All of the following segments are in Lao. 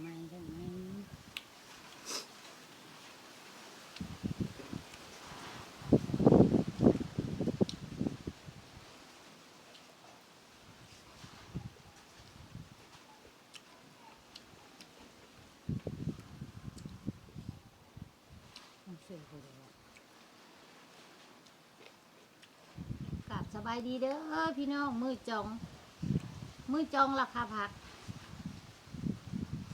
ໃໝ່ ເຮັດໃໝ່ ມັນເສຍບໍ່ໄດ້ວ່າ ກາບສະບາຍດີເດີພີ່ນ້ອງ ມື້ຈອງ ມື້ຈອງລາຄາຜັກ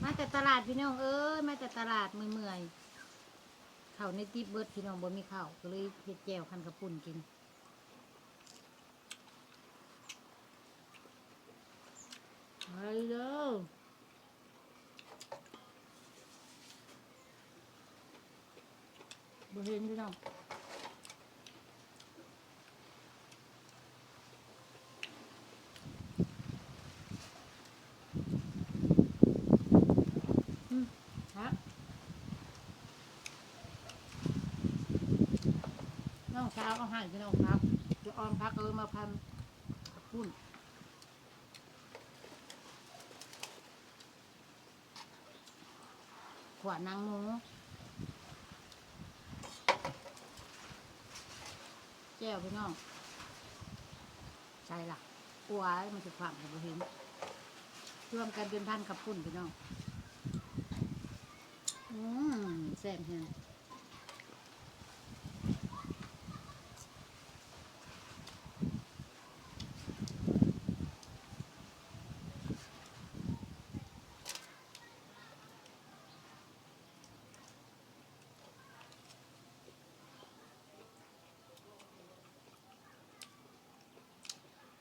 ມາແຕ່ຕະຫຼາດພີ່ນ້ອງເອີຍ ມາແຕ່ຕະຫຼາດເມື່ອຍໆ ເຂົ້າໃນຕິບເບິດພີ່ນ້ອງ ບໍ່ມີເຂົ້າ ກໍເລີຍເຮັດແຈ່ວພັນເຂົ້າປຸ້ນກິນ ໄປເດີ. ບໍ່ເຫັນພີ່ນ້ອງ ອືມ ຄັກ ນ້ອງສາວເອົາໃຫ້ພີ່ນ້ອງ ຜັກ ຈະອອມຜັກ ເອີ ມາພັນເຂົ້າປຸ້ນ. ຂົ້ວໜັງໝູ ແຈ່ວພີ່ນ້ອງ ໃສ່ລະ ໂອ້ຍ ມັນຊິຂວ້າງກໍບໍ່ເຫັນ ລວມກັນເປັນພັນເຂົ້າປຸ້ນພີ່ນ້ອງ ອືມ ແຊບແຮງ.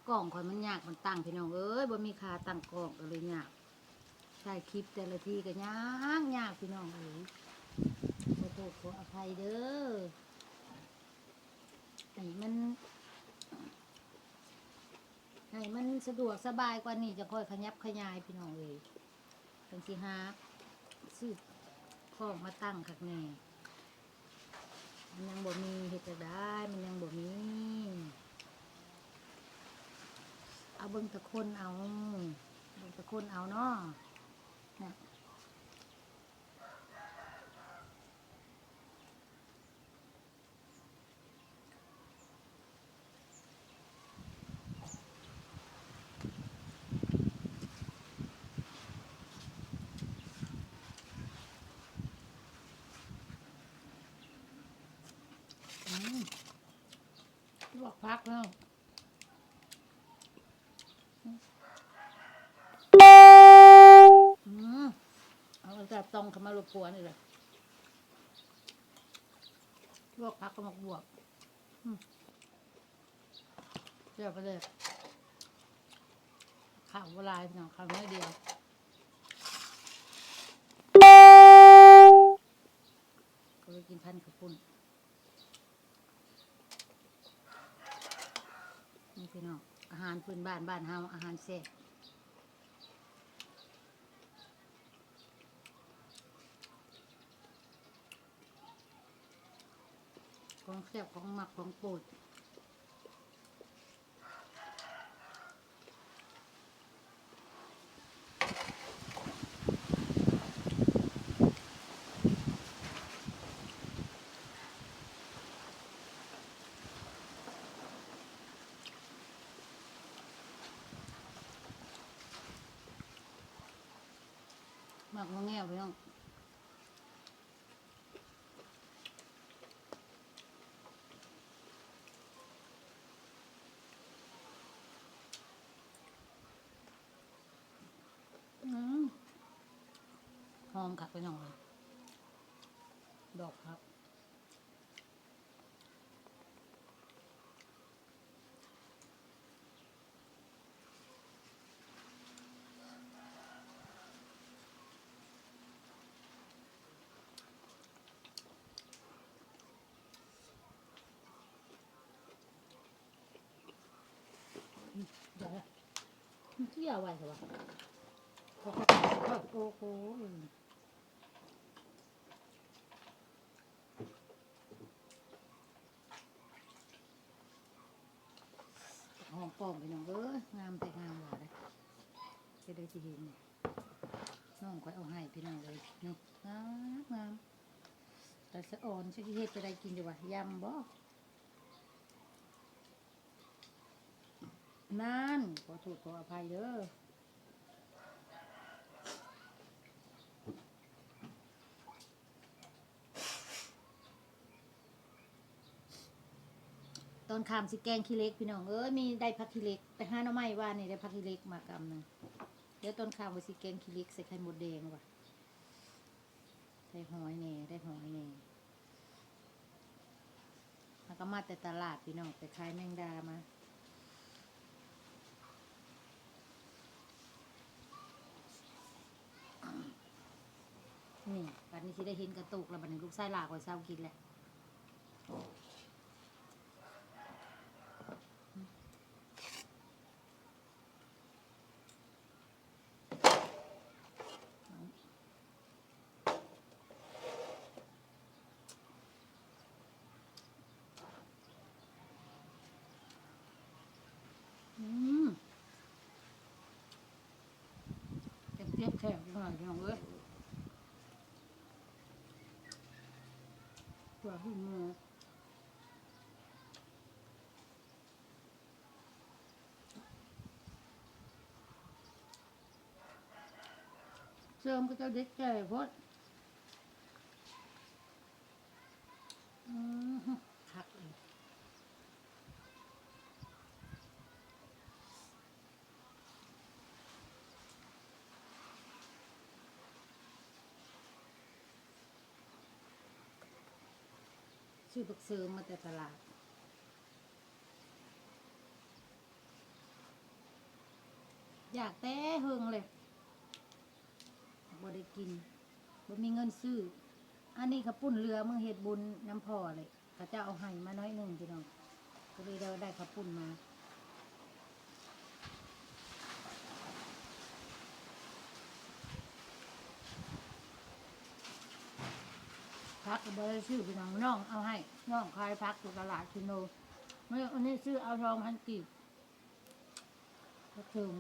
ກ້ອງຂ້ອຍມັນຍາກ ມັນຕັ້ງ ພີ່ນ້ອງເອີຍ ບໍ່ມີຂາຕັ້ງກ້ອງ ກໍເລີຍຍາກ ຖ່າຍຄລິບແຕ່ລະທີກໍຍາກ ຍາກ ພີ່ນ້ອງເອີຍ ຂໍໂທດຂໍອະໄພເດີ ໃຫ້ມັນ ໃຫ້ມັນສະດວກສະບາຍກວ່ານີ້ ຈະຄ່ອຍຂະຫຍັບຂະຫຍາຍ ພີ່ນ້ອງເອີຍ. ຈັ່ງຊິຫາຊື້ຂອງມາຕັ້ງຄັກແນ່ ມັນຍັງບໍ່ມີ ເຮັດຈັ່ງໃດ ມັນຍັງບໍ່ມີ ເອົາເບິ່ງແຕ່ຄົນເອົາ ເບິ່ງແຕ່ຄົນເອົາເນາະ ນະ. ອືມ ລວກຜັກເນາະ ອືມ ເອົາແຕ່ຕ້ອງເຂົ້າມາລົບກວນອີກແລ້ວ ລວກຜັກກັບໝາກບວບ ອືມ ແຈ່ວປາແດກ ເຂົ້າບໍ່ຫຼາຍພີ່ນ້ອງ ເຂົ້າໜ້ອຍດຽວ ກໍໄປກິນພັນເຂົ້າປຸ້ນ ນີ້ພີ່ນ້ອງ ອາຫານພື້ນບ້ານ ບ້ານເຮົາ ອາຫານແຊບ ຂອງແຊບ ຂອງມັກ ຂອງໂປດ. ໝາກງໍແງວ ພີ່ນ້ອງ. ອືມ ຫອມຄັກ ພີ່ນ້ອງເອີຍ ດອກຜັກ. ອືມ ໄດ້ລະ ມັນເຈ້ຍໄວແທ້ວະ ໂອ້ໂຫ. ຫອມປ້ອມ ພີ່ນ້ອງເອີຍ ງາມແທ້ງາມວ່າເດ້ ເຮັດໄດ້ຊິເຫັນ. ນ້ອງຂ້ອຍເອົາໃຫ້ພີ່ນ້ອງເອີຍ ນີ້ ງາມໆ ຕາສະອອນ. ຊິເຮັດຈັ່ງໃດກິນດີວະ? ຢຳບໍ? ນັ້ນ ຂໍໂທດຂໍອະໄພເດີ. ຕອນຄ່ຳຊິແກງຂີ້ເຫຼັກ ພີ່ນ້ອງເອີຍ ມີໄດ້ຜັກຂີ້ເຫຼັກ ໄປຫາໜໍ່ໄມ້ວານນີ້ ໄດ້ຜັກຂີ້ເຫຼັກມາກຳໜຶ່ງ. ດຽວຕອນຄ່ຳວ່າຊິແກງຂີ້ເຫຼັກໃສ່ໄຂ່ມົດແດງວ່າ ໄດ້ຫອຍແດ່ ໄດ້ຫອຍແດ່. ເຮົາກໍມາແຕ່ຕະຫຼາດພີ່ນ້ອງ ໄປຂາຍແມງດາມາ. ນີ້ ບັດນີ້ຊິໄດ້ເຫັນກະໂຕກແລ້ວ ບັດນີ້ລູກຊາຍຫຼ້າຂ້ອຍເຊົາກິນແລ້ວ. ອືມ ເຈັບແຂວໜ້ອຍ ພີ່ນ້ອງເອີຍ ຕົວະຂຶ້ນມື. ເສີມຂະເຈົ້າເດັດແກ່ໂພດ. ອືມ ຄັກອີກ. ຊື້ບັກເສີມມາແຕ່ຕະຫຼາດ ຢາກແຕ່ເຫິງເລີຍ ບໍ່ໄດ້ກິນ ບໍ່ມີເງິນຊື້. ອັນນີ້ເຂົ້າປຸ້ນເຫຼືອມື້ເຮັດບຸນນຳພໍ່ເລີຍ ເຂົາເຈົ້າເອົາໃຫ້ມາໜ້ອຍໜຶ່ງພີ່ນ້ອງ ກໍເລີຍໄດ້ ໄດ້ເຂົ້າປຸ້ນມາ. ຜັກກໍບໍ່ໄດ້ຊື້ພີ່ນ້ອງ ນ້ອງເອົາໃຫ້ ນ້ອງຂາຍຜັກຢູ່ຕະຫຼາດຊິໂນ ມື້ນີ້ຊື້ເອົາສອງພັນກີບ. ກະເທີງ.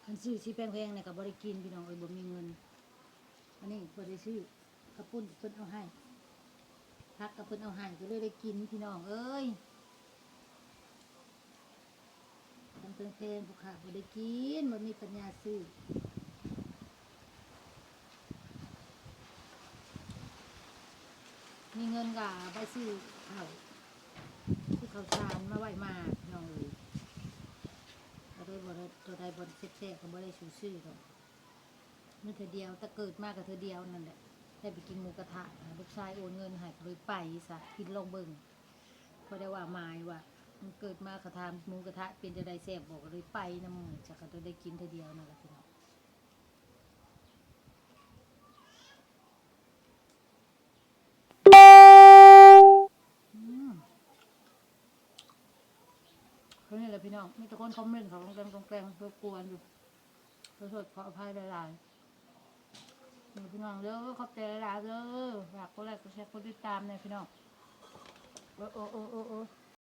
ຄັນຊື້ຊິແພງໆນີ້ກໍບໍ່ໄດ້ກິນພີ່ນ້ອງເອີຍ ບໍ່ມີເງິນ. ອັນນີ້ບໍ່ໄດ້ຊື້ ເຂົ້າປຸ້ນເພິ່ນເອົາໃຫ້ ຜັກກໍເພິ່ນເອົາໃຫ້ ກໍເລີຍໄດ້ກິນພີ່ນ້ອງເອີຍ. ຂອງແພງໆ ຜູ້ຄ້າບໍ່ໄດ້ກິນ ບໍ່ມີປັນຍາຊື້. ມີເງິນກໍໄປຊື້ເຂົ້າ ຊື້ເຂົ້າສານມາໄວ້ໝາກ ພີ່ນ້ອງເອີຍ. ກໍເລີຍບໍ່ໄດ້ ຕົວໃດບໍ່ແຊບໆ ກໍບໍ່ໄດ້ສູ່ຊື້ດອກ. ມີເທື່ອດຽວ ແຕ່ເກີດມາກໍເທື່ອດຽວນັ້ນແຫຼະ ໄດ້ໄປກິນໝູກະທະ. ລູກຊາຍໂອນເງິນໃຫ້ ກໍເລີຍໄປຊະ ກິນລອງເບິ່ງ. ພໍໄດ້ວ່າໝາຍວ່າ ເກີດມາເຂົາຖາມໝູກະທະເປັນຈັ່ງໃດ ແຊບບໍ່ ກໍເລີຍໄປນຳໝູ່ຊະ ກໍໄດ້ກິນເທື່ອດຽວນັ້ນແຫຼະພີ່ນ້ອງ. ອືມ ເທົ່ານີ້ແຫຼະພີ່ນ້ອງ ມີແຕ່ຄົນຄອມເມັນເຂົ້າກອງແກງກອງແກງ ລົບກວນຢູ່ ຂໍໂທດຂໍອະໄພຫຼາຍໆ. ນີ້ພີ່ນ້ອງເດີ ຂອບໃຈຫຼາຍໆເດີ ຝາກກົດໄລກົດແຊ ກົດຕິດຕາມແດ່ພີ່ນ້ອງ. ໂອ້ ໂອ້ ໂອ້ ໂອ້